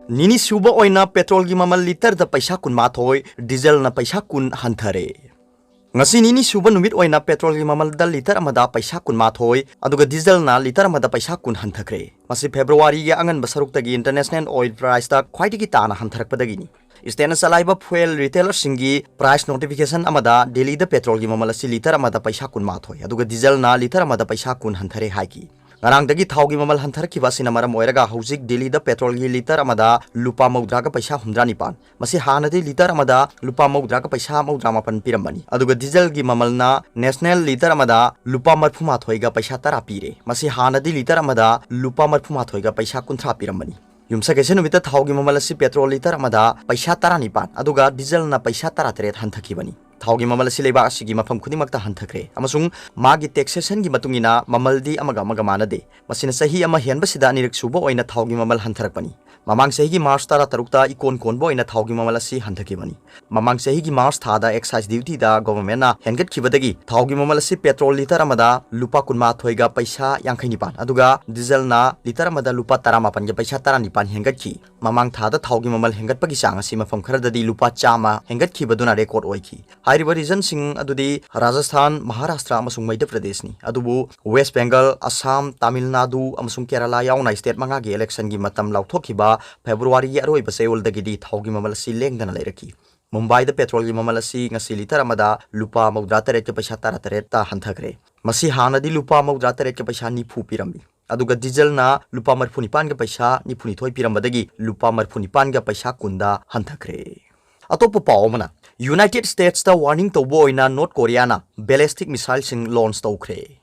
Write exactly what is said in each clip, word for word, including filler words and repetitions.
ꯅꯤꯅꯤ ꯁꯨꯕ ꯑꯣꯏꯅ ꯄꯦꯇ꯭ꯔꯣꯜꯒꯤ ꯃꯃꯜ ꯂꯤꯇꯔꯗ ꯄꯩꯁꯥ ꯀꯨꯟꯃꯥꯊꯣꯏ, ꯗꯤꯖꯜꯅ ꯄꯩꯁꯥ ꯀꯨꯟ ꯍꯟꯊꯔꯦ꯫ ꯉꯁꯤ ꯅꯤꯅꯤ ꯁꯨꯕ ꯅꯨꯃꯤꯠ ꯑꯣꯏꯅ ꯄꯦꯇ꯭ꯔꯣꯜꯒꯤ ꯃꯃꯜꯗ ꯂꯤꯇꯔ ꯑꯃꯗ ꯄꯩꯁꯥ ꯀꯨꯟꯃꯥꯊꯣꯏ, ꯑꯗꯨꯒ ꯗꯤꯖꯜꯅ ꯂꯤꯇꯔ ꯑꯃꯗ ꯄꯩꯁꯥ ꯀꯨꯟ ꯍꯟꯊꯈ꯭ꯔꯦ꯫ ꯃꯁꯤ ꯐꯦꯕ꯭ꯔꯨꯋꯥꯔꯤꯒꯤ ꯑꯉꯟꯕ ꯁꯔꯨꯛꯇꯒꯤ international oil priceꯇ ꯈ꯭ꯋꯥꯏꯗꯒꯤ ꯇꯥꯅ ꯍꯟꯊꯔꯛꯄꯗꯒꯤꯅꯤ꯫ Stateꯅ ꯆꯂꯥꯏꯕ fuel retailerꯁꯤꯡꯒꯤ price notification ꯑꯃꯗ ꯗꯤꯜꯂꯤꯗ ꯄꯦꯇ꯭ꯔꯣꯜꯒꯤ ꯃꯃꯜ ꯑꯁꯤ ꯂꯤꯇꯔ ꯑꯃꯗ ꯄꯩꯁꯥ ꯀꯨꯟꯃꯥꯊꯣꯏ, ꯑꯗꯨꯒ ꯗꯤꯖꯜꯅ ꯂꯤꯇꯔ ꯑꯃꯗ ꯄꯩꯁꯥ ꯀꯨꯟ ꯍꯟꯊꯔꯦ ꯍꯥꯏꯈꯤ꯫ ꯉꯔꯥꯡꯗꯒꯤ ꯊꯥꯎꯒꯤ ꯃꯃꯜ ꯍꯟꯊꯔꯛꯈꯤꯕ ꯑꯁꯤꯅ ꯃꯔꯝ ꯑꯣꯏꯔꯒ ꯍꯧꯖꯤꯛ ꯗꯤꯜꯂꯤꯗ ꯄꯦꯇ꯭ꯔꯣꯜꯒꯤ ꯂꯤꯇꯔ ꯑꯃꯗ ꯂꯨꯄꯥ ꯃꯧꯗ꯭ꯔꯥꯒ ꯄꯩꯁꯥ ꯍꯨꯝꯗ꯭ꯔꯥ ꯅꯤꯄꯥꯟ, ꯃꯁꯤ ꯍꯥꯟꯅꯗꯤ ꯂꯤꯇꯔ ꯑꯃꯗ ꯂꯨꯄꯥ ꯃꯧꯗ꯭ꯔꯥꯒ ꯄꯩꯁꯥ ꯃꯧꯗ꯭ꯔꯥ ꯃꯥꯄꯟ ꯄꯤꯔꯝꯕꯅꯤ, ꯑꯗꯨꯒ ꯗꯤꯖꯜꯒꯤ ꯃꯃꯜꯅ national ꯂꯤꯇꯔ ꯑꯃꯗ ꯂꯨꯄꯥ ꯃꯔꯤꯐꯨ ꯃꯥꯊꯣꯏꯒ ꯄꯩꯁꯥ ꯇꯔꯥ ꯄꯤꯔꯦ꯫ ꯃꯁꯤ ꯍꯥꯟꯅꯗꯤ ꯂꯤꯇꯔ ꯑꯃꯗ ꯂꯨꯄꯥ ꯃꯔꯤꯐꯨ ꯃꯥꯊꯣꯏꯒ ꯄꯩꯁꯥ ꯀꯨꯟꯊ꯭ꯔꯥ ꯄꯤꯔꯝꯕꯅꯤ꯫ ꯌꯨꯝꯁꯀꯩꯁ ꯅꯨꯃꯤꯠꯇ ꯊꯥꯎꯒꯤ ꯃꯃꯜ ꯑꯁꯤ ꯄꯦꯇ꯭ꯔꯣꯜ ꯂꯤꯇꯔ ꯑꯃꯗ ꯄꯩꯁꯥ ꯇꯔꯥꯅꯤꯄꯥꯟ, ꯑꯗꯨꯒ ꯗꯤꯖꯜꯅ ꯄꯩꯁꯥ ꯇꯔꯥꯇꯔꯦꯠ ꯍꯟꯊꯈꯤꯕꯅꯤ꯫ ꯊꯥꯎꯒꯤ ꯃꯃꯜ ꯑꯁꯤ ꯂꯩꯕꯥꯛ ꯑꯁꯤꯒꯤ ꯃꯐꯝ ꯈꯨꯗꯤꯡꯃꯛꯇ ꯍꯟꯊꯈ꯭ꯔꯦ, ꯑꯃꯁꯨꯡ ꯃꯥꯒꯤ taxationꯒꯤ ꯃꯇꯨꯡ ꯏꯟꯅ ꯃꯃꯜꯗꯤ ꯑꯃꯒ ꯑꯃꯒ ꯃꯥꯟꯅꯗꯦ꯫ ꯃꯁꯤꯅ ꯆꯍꯤ ꯑꯃ ꯍꯦꯟꯕꯁꯤꯗ ꯑꯅꯤꯔꯛ ꯁꯨꯕ ꯑꯣꯏꯅ ꯊꯥꯎꯒꯤ ꯃꯃꯜ ꯍꯟꯊꯔꯛꯄꯅꯤ꯫ ꯃꯃꯥꯡ ꯆꯍꯤꯒꯤ ꯃꯥꯔꯆ ꯇꯔꯥꯇꯔꯨꯛꯇ ꯏꯀꯣꯟ ꯀꯣꯟꯕ ꯑꯣꯏꯅ ꯊꯥꯎꯒꯤ ꯃꯃꯜ ꯑꯁꯤ ꯍꯟꯊꯈꯤꯕꯅꯤ꯫ ꯃꯃꯥꯡ ꯆꯍꯤꯒꯤ ꯃꯥꯔꯆ ꯊꯥꯗ excise dutyꯗ governmentꯅ ꯍꯦꯟꯒꯠꯈꯤꯕꯗꯒꯤ ꯊꯥꯎꯒꯤ ꯃꯃꯜ ꯑꯁꯤ ꯄꯦꯇ꯭ꯔꯣꯜ ꯂꯤꯇꯔ ꯑꯃꯗ ꯂꯨꯄꯥ ꯀꯨꯟꯃꯥꯊꯣꯏꯒ ꯄꯩꯁꯥ ꯌꯥꯡꯈꯩꯅꯤꯄꯥꯟ, ꯑꯗꯨꯒ ꯗꯤꯖꯜꯅ ꯂꯤꯇꯔ ꯑꯃꯗ ꯂꯨꯄꯥ ꯇꯔꯥꯃꯥꯄꯟꯒ ꯄꯩꯁꯥ ꯇꯔꯥꯅꯤꯄꯥꯟ ꯍꯦꯟꯒꯠꯈꯤ꯫ ꯃꯃꯥꯡ ꯊꯥꯗ ꯊꯥꯎꯒꯤ ꯃꯃꯜ ꯍꯦꯟꯒꯠꯄꯒꯤ ꯆꯥꯡ ꯑꯁꯤ ꯃꯐꯝ ꯈꯔꯗꯗꯤ ꯂꯨꯄꯥ ꯆꯥꯝꯃ ꯍꯦꯟꯒꯠꯈꯤꯕꯗꯨꯅ record ꯑꯣꯏꯈꯤ꯫ ꯍꯥꯏꯔꯤꯕ regionꯁꯤꯡ ꯑꯗꯨꯗꯤ ꯔꯥꯖꯁꯊꯥꯟ, ꯃꯍꯥꯔꯥꯁꯇ꯭ꯔ ꯑꯃꯁꯨꯡ ꯃꯩꯙ꯭ꯌ ꯄ꯭ꯔꯗꯦꯁꯅꯤ꯫ ꯑꯗꯨꯕꯨ ꯋꯦꯁ ꯕꯦꯡꯒꯜ, ꯑꯁꯥꯝ, ꯇꯥꯃꯤꯜ ꯅꯥꯗꯨ ꯑꯃꯁꯨꯡ ꯀꯦꯔꯂꯥ ꯌꯥꯎꯅ state ꯃꯉꯥꯒꯤ electionꯒꯤ ꯃꯇꯝ ꯂꯥꯎꯊꯣꯛꯈꯤꯕ ꯐꯦꯕ꯭ꯔꯨꯋꯥꯔꯤꯒꯤ ꯑꯔꯣꯏꯕ ꯆꯌꯣꯜꯗꯒꯤꯗꯤ ꯊꯥꯎꯒꯤ ꯃꯃꯜ ꯑꯁꯤ ꯂꯦꯡꯗꯅ ꯂꯩꯔꯛꯈꯤ꯫ ꯃꯨꯝꯕꯥꯏꯗ ꯄꯦꯇ꯭ꯔꯣꯜꯒꯤ ꯃꯃꯜ ꯑꯁꯤ ꯉꯁꯤ ꯂꯤꯇꯔ ꯑꯃꯗ ꯂꯨꯄꯥ ꯃꯧꯗ꯭ꯔꯥ ꯇꯔꯦꯠꯀ ꯄꯩꯁꯥ ꯇꯔꯥꯇꯔꯦꯠꯇ ꯍꯟꯊꯈ꯭ꯔꯦ꯫ ꯃꯁꯤ ꯍꯥꯟꯅꯗꯤ ꯂꯨꯄꯥ ꯃꯧꯗ꯭ꯔꯥ ꯇꯔꯦꯠꯀ ꯄꯩꯁꯥ ꯅꯤꯐꯨ ꯄꯤꯔꯝꯃꯤ, ꯑꯗꯨꯒ ꯗꯤꯖꯜꯅ ꯂꯨꯄꯥ ꯃꯔꯤꯐꯨ ꯅꯤꯄꯥꯟꯒ ꯄꯩꯁꯥ ꯅꯤꯐꯨ ꯅꯤꯊꯣꯏ ꯄꯤꯔꯝꯕꯗꯒꯤ ꯂꯨꯄꯥ ꯃꯔꯤꯐꯨ ꯅꯤꯄꯥꯟꯒ ꯄꯩꯁꯥ ꯀꯨꯟꯗ ꯍꯟꯊꯈ꯭ꯔꯦ꯫ ꯑꯇꯣꯞꯄ ꯄꯥꯎ ꯑꯃꯅ, United Statesꯇ warning ꯇꯧꯕ ꯑꯣꯏꯅ ꯅꯣꯔꯠ ꯀꯣꯔꯤꯌꯥꯅ ballistic missileꯁꯤꯡ launch ꯇꯧꯈ꯭ꯔꯦ꯫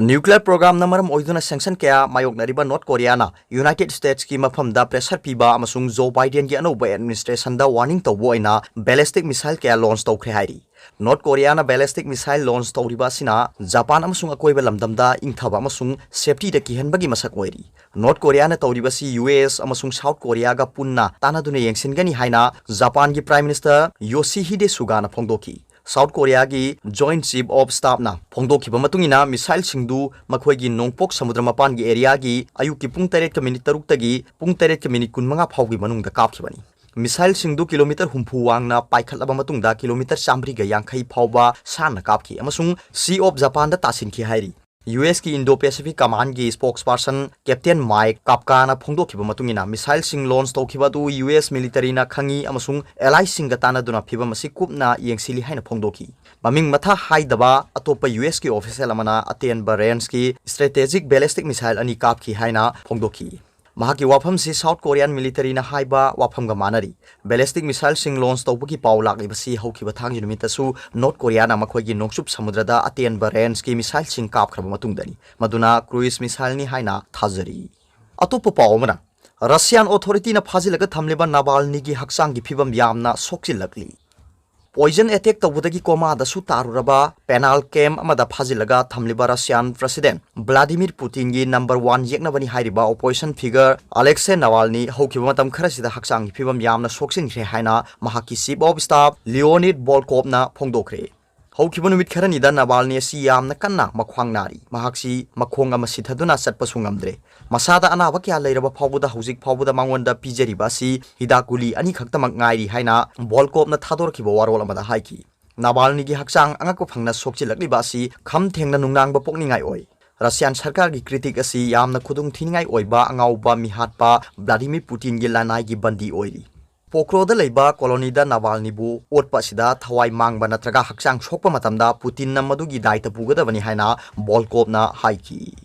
Nuclear programꯅ ꯃꯔꯝ ꯑꯣꯏꯗꯨꯅ sanction ꯀꯌꯥ ꯃꯥꯌꯣꯛꯅꯔꯤꯕ ꯅꯣꯔꯠ ꯀꯣꯔꯤꯌꯥꯅ United Statesꯀꯤ ꯃꯐꯝꯗ pressure ꯄꯤꯕ ꯑꯃꯁꯨꯡ ꯖꯣ ꯕꯥꯏꯗꯦꯟꯒꯤ ꯑꯅꯧꯕ administrationꯗ warning ꯇꯧꯕ ꯑꯣꯏꯅ ballistic missile ꯀꯌꯥ launch ꯇꯧꯈ꯭ꯔꯦ ꯍꯥꯏꯔꯤ꯫ ꯅꯣꯔꯠ ꯀꯣꯔꯤꯌꯥꯅ ballistic missile launch ꯇꯧꯔꯤꯕ ꯑꯁꯤꯅ ꯖꯄꯥꯟ ꯑꯃꯁꯨꯡ ꯑꯀꯣꯏꯕ ꯂꯝꯗꯝꯗ ꯏꯪꯊꯕ ꯑꯃꯁꯨꯡ safetyꯗ ꯀꯤꯍꯟꯕꯒꯤ ꯃꯁꯛ ꯑꯣꯏꯔꯤ꯫ ꯅꯣꯔꯠ ꯀꯣꯔꯤꯌꯥꯅ ꯇꯧꯔꯤꯕꯁꯤ ꯌꯨ ꯑꯦꯁ ꯑꯃꯁꯨꯡ ꯁꯥꯎꯠ ꯀꯣꯔꯤꯌꯥꯒ ꯄꯨꯟꯅ ꯇꯥꯟꯅꯗꯨꯅ ꯌꯦꯡꯁꯤꯟꯒꯅꯤ ꯍꯥꯏꯅ ꯖꯄꯥꯟꯒꯤ Prime Minister Yoshihide Sugaꯅ ꯐꯣꯡꯗꯣꯛꯈꯤ꯫ ꯁꯥꯎꯠ ꯀꯣꯔꯤꯌꯥꯒꯤ Joint Chief of Staffꯅ ꯐꯣꯡꯗꯣꯛꯈꯤꯕ ꯃꯇꯨꯡ ꯏꯟꯅ, ꯃꯤꯁꯥꯏꯜꯁꯤꯡꯗꯨ ꯃꯈꯣꯏꯒꯤ ꯅꯣꯡꯄꯣꯛ ꯁꯃꯨꯗ꯭ꯔ ꯃꯄꯥꯟꯒꯤ ꯑꯦꯔꯤꯌꯥꯒꯤ ꯑꯌꯨꯛꯀꯤ ꯄꯨꯡ ꯇꯔꯦꯠꯀ ꯃꯤꯅꯤꯠ ꯇꯔꯨꯛꯇꯒꯤ ꯄꯨꯡ ꯇꯔꯦꯠꯀ ꯃꯤꯅꯤꯠ ꯀꯨꯟꯃꯉꯥ ꯐꯥꯎꯒꯤ ꯃꯅꯨꯡꯗ ꯀꯥꯞꯈꯤꯕꯅꯤ꯫ ꯃꯤꯁꯥꯏꯜꯁꯤꯡꯗꯨ ꯀꯤꯂꯣꯃꯤꯇꯔ ꯍꯨꯝꯐꯨ ꯋꯥꯡꯅ ꯄꯥꯏꯈꯠꯂꯕ ꯃꯇꯨꯡꯗ ꯀꯤꯂꯣꯃꯤꯇꯔ ꯆꯥꯃꯔꯤꯒ ꯌꯥꯡꯈꯩ ꯐꯥꯎꯕ ꯁꯥꯟꯅ ꯀꯥꯞꯈꯤ ꯑꯃꯁꯨꯡ Sea of Japanꯗ ꯇꯥꯁꯤꯟꯈꯤ ꯍꯥꯏꯔꯤ꯫ USꯀꯤ Indo-Pacific Commandꯀꯤ spokesperson Captain Mike Kapkaꯅ ꯐꯣꯡꯗꯣꯛꯈꯤꯕ ꯃꯇꯨꯡ ꯏꯟꯅ, ꯃꯤꯁꯥꯏꯜꯁꯤꯡ launch ꯇꯧꯈꯤꯕ ꯑꯗꯨ US militaryꯅ ꯈꯪꯏ ꯑꯃꯁꯨꯡ alliesꯁꯤꯡꯒ ꯇꯥꯟꯅꯗꯨꯅ ꯐꯤꯚꯝ ꯑꯁꯤ ꯀꯨꯞꯅ ꯌꯦꯡꯁꯤꯜꯂꯤ ꯍꯥꯏꯅ ꯐꯣꯡꯗꯣꯛꯈꯤ꯫ ꯃꯃꯤꯡ ꯃꯊꯥ ꯍꯥꯏꯗꯕ ꯑꯇꯣꯞꯄ USꯀꯤ official ꯑꯃꯅ ꯑꯇꯦꯟꯕ rangeꯀꯤ strategic ballistic missile ꯑꯅꯤ ꯀꯥꯞꯈꯤ ꯍꯥꯏꯅ ꯐꯣꯡꯗꯣꯛꯈꯤ꯫ ꯃꯍꯥꯛꯀꯤ ꯋꯥꯐꯝꯁꯤ South Korean militaryꯅ ꯍꯥꯏꯕ ꯋꯥꯐꯝꯒ ꯃꯥꯟꯅꯔꯤ꯫ Ballistic missileꯁꯤꯡ launch ꯇꯧꯕꯒꯤ ꯄꯥꯎ ꯂꯥꯛꯂꯤꯕꯁꯤ ꯍꯧꯈꯤꯕ ꯊꯥꯡꯖ ꯅꯨꯃꯤꯠꯇꯁꯨ North Koreaꯅ ꯃꯈꯣꯏꯒꯤ ꯅꯣꯡꯆꯨꯞ ꯁꯃꯨꯗ꯭ꯔꯗ ꯑꯇꯦꯟꯕ rangeꯀꯤ missileꯁꯤꯡ ꯀꯥꯞꯈ꯭ꯔꯕ ꯃꯇꯨꯡꯗꯅꯤ, ꯃꯗꯨꯅ cruise missileꯅꯤ ꯍꯥꯏꯅ ꯊꯥꯖꯔꯤ꯫ ꯑꯇꯣꯞꯄ ꯄꯥꯎ ꯑꯃꯅ, Russian authorityꯅ ꯐꯥꯖꯤꯜꯂꯒ ꯊꯝꯂꯤꯕ ꯅꯥꯚꯥꯜꯅꯤꯒꯤ ꯍꯛꯆꯥꯡꯒꯤ ꯐꯤꯕꯝ ꯌꯥꯝꯅ ꯁꯣꯛꯆꯤꯜꯂꯛꯂꯤ꯫ Poison attack ꯇꯧꯕꯗꯒꯤ ꯀꯣꯃꯥꯗꯁꯨ ꯇꯥꯔꯨꯔꯕ penal camp ꯑꯃꯗ ꯐꯥꯖꯤꯜꯂꯒ ꯊꯝꯂꯤꯕ Russian President Vladimir Putinꯒꯤ number one ꯌꯦꯛꯅꯕꯅꯤ ꯍꯥꯏꯔꯤꯕ opposition figure Alexei Navalny ꯍꯧꯈꯤꯕ ꯃꯇꯝ ꯈꯔꯁꯤꯗ ꯍꯛꯆꯥꯡꯒꯤ ꯐꯤꯕꯝ ꯌꯥꯝꯅ ꯁꯣꯛꯆꯤꯟꯈ꯭ꯔꯦ ꯍꯥꯏꯅ ꯃꯍꯥꯛꯀꯤ Chief of Staff Leonid Volkovꯅ ꯐꯣꯡꯗꯣꯛꯈ꯭ꯔꯦ꯫ ꯍꯧꯈꯤꯕ ꯅꯨꯃꯤꯠ ꯈꯔꯅꯤꯗ ꯅꯥꯚꯥꯜꯅꯤ ꯑꯁꯤ ꯌꯥꯝꯅ ꯀꯟꯅ ꯃꯈ꯭ꯋꯥꯡ ꯅꯥꯔꯤ꯫ ꯃꯍꯥꯛꯁꯤ ꯃꯈꯣꯡ ꯑꯃ ꯁꯤꯊꯗꯨꯅ ꯆꯠꯄꯁꯨ ꯉꯝꯗ꯭ꯔꯦ꯫ ꯃꯁꯥꯗ ꯑꯅꯥꯕ ꯀꯌꯥ ꯂꯩꯔꯕ ꯐꯥꯎꯕꯗ ꯍꯧꯖꯤꯛ ꯐꯥꯎꯕꯗ ꯃꯉꯣꯟꯗ ꯄꯤꯖꯔꯤꯕ ꯑꯁꯤ ꯍꯤꯗꯥꯛ ꯒꯨꯂꯤ ꯑꯅꯤꯈꯛꯇꯃꯛ ꯉꯥꯏꯔꯤ ꯍꯥꯏꯅ ꯚꯣꯜꯀꯣꯞꯅ ꯊꯥꯗꯣꯔꯛꯈꯤꯕ ꯋꯥꯔꯣꯜ ꯑꯃꯗ ꯍꯥꯏꯈꯤ꯫ ꯅꯥꯚꯥꯜꯅꯤꯒꯤ ꯍꯛꯆꯥꯡ ꯑꯉꯛꯄ ꯐꯪꯅ ꯁꯣꯛꯆꯤꯜꯂꯛꯂꯤꯕ ꯑꯁꯤ ꯈꯝ ꯊꯦꯡꯅ ꯅꯨꯡꯅꯥꯡꯕ ꯄꯣꯛꯅꯤꯡꯉꯥꯏ ꯑꯣꯏ꯫ ꯔꯁꯤꯌꯥꯟ ꯁꯔꯀꯥꯔꯒꯤ critic ꯑꯁꯤ ꯌꯥꯝꯅ ꯈꯨꯗꯣꯡ ꯊꯤꯅꯤꯡꯉꯥꯏ ꯑꯣꯏꯕ ꯑꯉꯥꯎꯕ ꯃꯤꯍꯥꯠꯄ ꯚ꯭ꯂꯥꯗꯤꯃꯤꯔ ꯄꯨꯇꯤꯟꯒꯤ ꯂꯅꯥꯏꯒꯤ ꯕꯟꯗꯤ ꯑꯣꯏꯔꯤ꯫ ꯄꯣꯀ꯭ꯔꯣꯗ ꯂꯩꯕ colonyꯗ ꯅꯥꯚꯥꯜꯅꯤꯕꯨ ꯑꯣꯠꯄ ꯑꯁꯤꯗ ꯊꯋꯥꯏ ꯃꯥꯡꯕ ꯅꯠꯇ꯭ꯔꯒ ꯍꯛꯆꯥꯡ ꯁꯣꯛꯄ ꯃꯇꯝꯗ ꯄꯨꯇꯤꯟꯅ ꯃꯗꯨꯒꯤ ꯗꯥꯏꯇ ꯄꯨꯒꯗꯕꯅꯤ ꯍꯥꯏꯅ ꯚꯣꯜꯀꯣꯞꯅ ꯍꯥꯏꯈꯤ꯫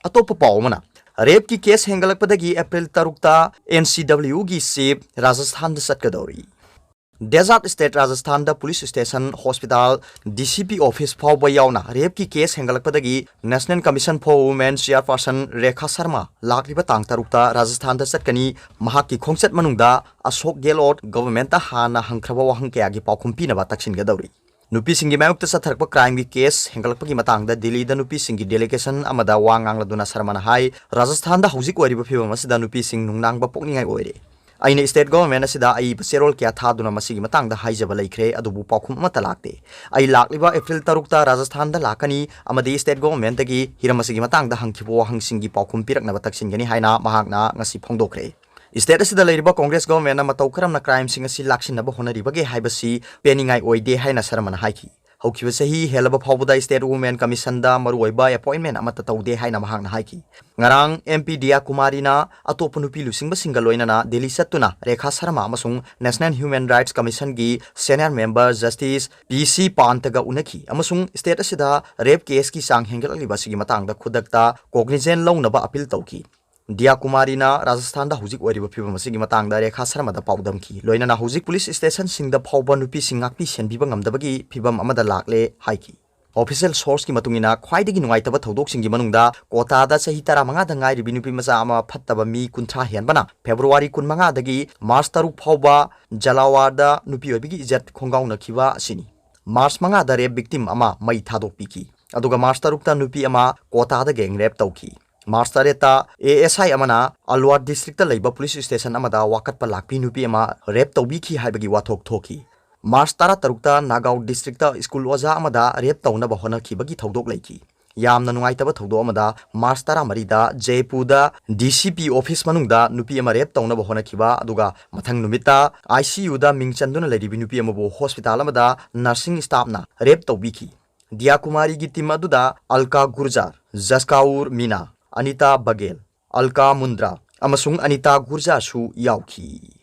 ꯑꯇꯣꯞꯄ ꯄꯥꯎ ꯑꯃꯅ, rapeꯀꯤ case ꯍꯦꯟꯒꯠꯂꯛꯄꯗꯒꯤ April ꯇꯔꯨꯛꯇ NCWꯒꯤ chief ꯔꯥꯖꯁꯊꯥꯟꯗ ꯆꯠꯀꯗꯧꯔꯤ꯫ Desert State ꯔꯥꯖꯁꯊꯥꯟꯗ police station, hospital, DCP office ꯐꯥꯎꯕ ꯌꯥꯎꯅ rapeꯀꯤ case ꯍꯦꯟꯒꯠꯂꯛꯄꯗꯒꯤ National Commission for Women chairperson Rekha Sharma ꯂꯥꯛꯂꯤꯕ ꯇꯥꯡ ꯇꯔꯨꯛꯇ ꯔꯥꯖꯁꯊꯥꯟꯗ ꯆꯠꯀꯅꯤ꯫ ꯃꯍꯥꯛꯀꯤ ꯈꯣꯡꯆꯠ ꯃꯅꯨꯡꯗ ꯑꯁꯣꯛ ꯒꯦꯍꯂꯣꯠ governmentꯇ ꯍꯥꯟꯅ ꯍꯪꯈ꯭ꯔꯕ ꯋꯥꯍꯪ ꯀꯌꯥꯒꯤ ꯄꯥꯎꯈꯨꯝ ꯄꯤꯅꯕ ꯇꯛꯁꯤꯟꯒꯗꯧꯔꯤ꯫ ꯅꯨꯄꯤꯁꯤꯡꯒꯤ ꯃꯥꯌꯣꯛꯇ ꯆꯠꯊꯔꯛꯄ crimeꯒꯤ case ꯍꯦꯟꯒꯠꯂꯛꯄꯒꯤ ꯃꯇꯥꯡꯗ ꯗꯤꯜꯂꯤꯗ ꯅꯨꯄꯤꯁꯤꯡꯒꯤ delegation ꯑꯃꯗ ꯋꯥ ꯉꯥꯡꯂꯗꯨꯅ ꯁꯔꯃꯅ ꯍꯥꯏ, ꯔꯥꯖꯁꯊꯥꯟꯗ ꯍꯧꯖꯤꯛ ꯑꯣꯏꯔꯤꯕ ꯐꯤꯕꯝ ꯑꯁꯤꯗ ꯅꯨꯄꯤꯁꯤꯡ ꯅꯨꯡꯅꯥꯡꯕ ꯄꯣꯛꯅꯤꯡꯉꯥꯏ ꯑꯣꯏꯔꯦ꯫ ꯑꯩꯅ state government ꯑꯁꯤꯗ ꯑꯏꯕ ꯆꯦꯔꯣꯜ ꯀꯌꯥ ꯊꯥꯗꯨꯅ ꯃꯁꯤꯒꯤ ꯃꯇꯥꯡꯗ ꯍꯥꯏꯖꯕ ꯂꯩꯈ꯭ꯔꯦ, ꯑꯗꯨꯕꯨ ꯄꯥꯎꯈꯨꯝ ꯑꯃꯠꯇ ꯂꯥꯛꯇꯦ꯫ ꯑꯩ ꯂꯥꯛꯂꯤꯕ April ꯇꯔꯨꯛꯇ ꯔꯥꯖꯁꯊꯥꯟꯗ ꯂꯥꯛꯀꯅꯤ ꯑꯃꯗꯤ state government ꯇꯒꯤ ꯍꯤꯔꯝ ꯑꯁꯤꯒꯤ ꯃꯇꯥꯡꯗ ꯍꯪꯈꯤꯕ ꯋꯥꯍꯪꯁꯤꯡꯒꯤ ꯄꯥꯎꯈꯨꯝ ꯄꯤꯔꯛꯅꯕ ꯇꯛꯁꯤꯟꯒꯅꯤ ꯍꯥꯏꯅ ꯃꯍꯥꯛꯅ ꯉꯁꯤ ꯐꯣꯡꯗꯣꯛꯈ꯭ꯔꯦ꯫ State ꯑꯁꯤꯗ ꯂꯩꯔꯤꯕ Congress government ꯅ ꯃꯇꯧ ꯀꯔꯝꯅ crime ꯁꯤꯡ ꯑꯁꯤ ꯂꯥꯛꯁꯤꯟꯅꯕ ꯍꯣꯠꯅꯔꯤꯕꯒꯦ ꯍꯥꯏꯕꯁꯤ ꯄꯦꯟꯅꯤꯡꯉꯥꯏ ꯑꯣꯏꯗꯦ ꯍꯥꯏꯅ ꯁꯔꯃꯅ ꯍꯥꯏꯈꯤ꯫ ꯍꯧꯈꯤꯕ ꯆꯍꯤ ꯍꯦꯜꯂꯕ ꯐꯥꯎꯕꯗ State Women Commission ꯗ ꯃꯔꯨꯑꯣꯏꯕ appointment ꯑꯃꯠꯇ ꯇꯧꯗꯦ ꯍꯥꯏꯅ ꯃꯍꯥꯛꯅ ꯍꯥꯏꯈꯤ꯫ ꯉꯔꯥꯡ M P ꯗꯤꯌꯥ ꯀꯨꯃꯥꯔꯤꯅ ꯑꯇꯣꯞꯄ ꯅꯨꯄꯤ ꯂꯨꯆꯤꯡꯕꯁꯤꯡꯒ ꯂꯣꯏꯅꯅ ꯗꯤꯜꯂꯤ ꯆꯠꯇꯨꯅ ꯔꯦꯈꯥ ꯁꯔꯃ ꯑꯃꯁꯨꯡ National Human Rights Commission ꯒꯤ senior member Justice P C ꯄꯥꯟꯇꯒ ꯎꯅꯈꯤ ꯑꯃꯁꯨꯡ state ꯑꯁꯤꯗ rape case ꯀꯤ ꯆꯥꯡ ꯍꯦꯟꯒꯠꯂꯛꯂꯤꯕ ꯑꯁꯤꯒꯤ ꯃꯇꯥꯡꯗ ꯈꯨꯗꯛꯇ cognizance ꯂꯧꯅꯕ appeal ꯇꯧꯈꯤ꯫ ꯗꯤꯌꯥ ꯀꯨꯃꯥꯔꯤꯅ ꯔꯥꯖꯁꯊꯥꯟꯗ ꯍꯧꯖꯤꯛ ꯑꯣꯏꯔꯤꯕ ꯐꯤꯕꯝ ꯑꯁꯤꯒꯤ ꯃꯇꯥꯡꯗ ꯔꯦꯈꯥ ꯁꯔꯃꯗ ꯄꯥꯎꯗꯝꯈꯤ꯫ ꯂꯣꯏꯅꯅ ꯍꯧꯖꯤꯛ police station ꯁꯤꯡꯗ ꯐꯥꯎꯕ ꯅꯨꯄꯤꯁꯤꯡ ꯉꯥꯛꯄꯤ ꯁꯦꯟꯕꯤꯕ ꯉꯝꯗꯕꯒꯤ ꯐꯤꯕꯝ ꯑꯃꯗ ꯂꯥꯛꯂꯦ ꯍꯥꯏꯈꯤ꯫ Official source ꯀꯤ ꯃꯇꯨꯡ ꯏꯟꯅ, ꯈ꯭ꯋꯥꯏꯗꯒꯤ ꯅꯨꯡꯉꯥꯏꯇꯕ ꯊꯧꯗꯣꯛꯁꯤꯡꯒꯤ ꯃꯅꯨꯡꯗ ꯀꯣꯇꯥꯗ ꯆꯍꯤ ꯇꯔꯥꯃꯉꯥꯗ ꯉꯥꯏꯔꯤꯕꯤ ꯅꯨꯄꯤ ꯃꯆꯥ ꯑꯃ ꯐꯠꯇꯕ ꯃꯤ ꯀꯨꯟꯊ꯭ꯔꯥ ꯍꯦꯟꯕꯅ February ꯀꯨꯟꯃꯉꯥꯗꯒꯤ March ꯇꯔꯨꯛ ꯐꯥꯎꯕ ꯖꯂꯥꯋꯥꯔꯗ ꯅꯨꯄꯤ ꯑꯣꯏꯕꯤꯒꯤ ꯏꯖꯠ ꯈꯣꯡꯒꯥꯎꯅꯈꯤꯕ ꯑꯁꯤꯅꯤ꯫ March ꯃꯉꯥꯗ rape victim ꯑꯃ ꯃꯩ ꯊꯥꯗꯣꯛꯄꯤꯈꯤ꯫ ꯑꯗꯨꯒ March ꯇꯔꯨꯛꯇ ꯅꯨꯄꯤ ꯑꯃ ꯀꯣꯇꯥꯗ gang rape ꯇꯧꯈꯤ꯫ March ꯇꯔꯦꯠꯇ A S I ꯑꯃꯅ ꯑꯜꯋꯥꯔ district ꯇ ꯂꯩꯕ police station ꯑꯃꯗ ꯋꯥꯀꯠꯄ ꯂꯥꯛꯄꯤ ꯅꯨꯄꯤ ꯑꯃ rape ꯇꯧꯕꯤꯈꯤ ꯍꯥꯏꯕꯒꯤ ꯋꯥꯊꯣꯛ ꯊꯣꯛꯈꯤ꯫ March ꯇꯔꯥꯇꯔꯨꯛꯇ Nagaon district ꯇ school ꯑꯣꯖꯥ ꯑꯃꯗ rape ꯇꯧꯅꯕ ꯍꯣꯠꯅꯈꯤꯕꯒꯤ ꯊꯧꯗꯣꯛ ꯂꯩꯈꯤ꯫ ꯌꯥꯝꯅ ꯅꯨꯡꯉꯥꯏꯇꯕ ꯊꯧꯗꯣꯛ ꯑꯃꯗ, March ꯇꯔꯥꯃꯔꯤꯗ ꯖꯦꯄꯨꯔꯗ D C P office ꯃꯅꯨꯡꯗ ꯅꯨꯄꯤ ꯑꯃ rape ꯇꯧꯅꯕ ꯍꯣꯠꯅꯈꯤꯕ, ꯑꯗꯨꯒ ꯃꯊꯪ ꯅꯨꯃꯤꯠꯇ I C U ꯗ ꯃꯤꯡ ꯆꯟꯗꯨꯅ ꯂꯩꯔꯤꯕꯤ ꯅꯨꯄꯤ ꯑꯃꯕꯨ hospital ꯑꯃꯗ nursing staff ꯅ rape ꯇꯧꯕꯤꯈꯤ꯫ ꯗꯤꯌꯥ ꯀꯨꯃꯥꯔꯤꯒꯤ team ꯑꯗꯨꯗ ꯑꯜꯀꯥ ꯒꯨꯔꯖꯥꯔ, ꯖꯁꯀꯥꯎꯔ ꯃꯤꯅꯥ, ꯑꯅꯤꯇꯥ ꯕꯒꯦꯜ, ꯑꯜꯀꯥ ꯃꯨꯟꯗ꯭ꯔꯥ ꯑꯃꯁꯨꯡ ꯑꯅꯤꯇꯥ ꯒꯨꯔꯖꯥꯔꯁꯨ ꯌꯥꯎꯈꯤ꯫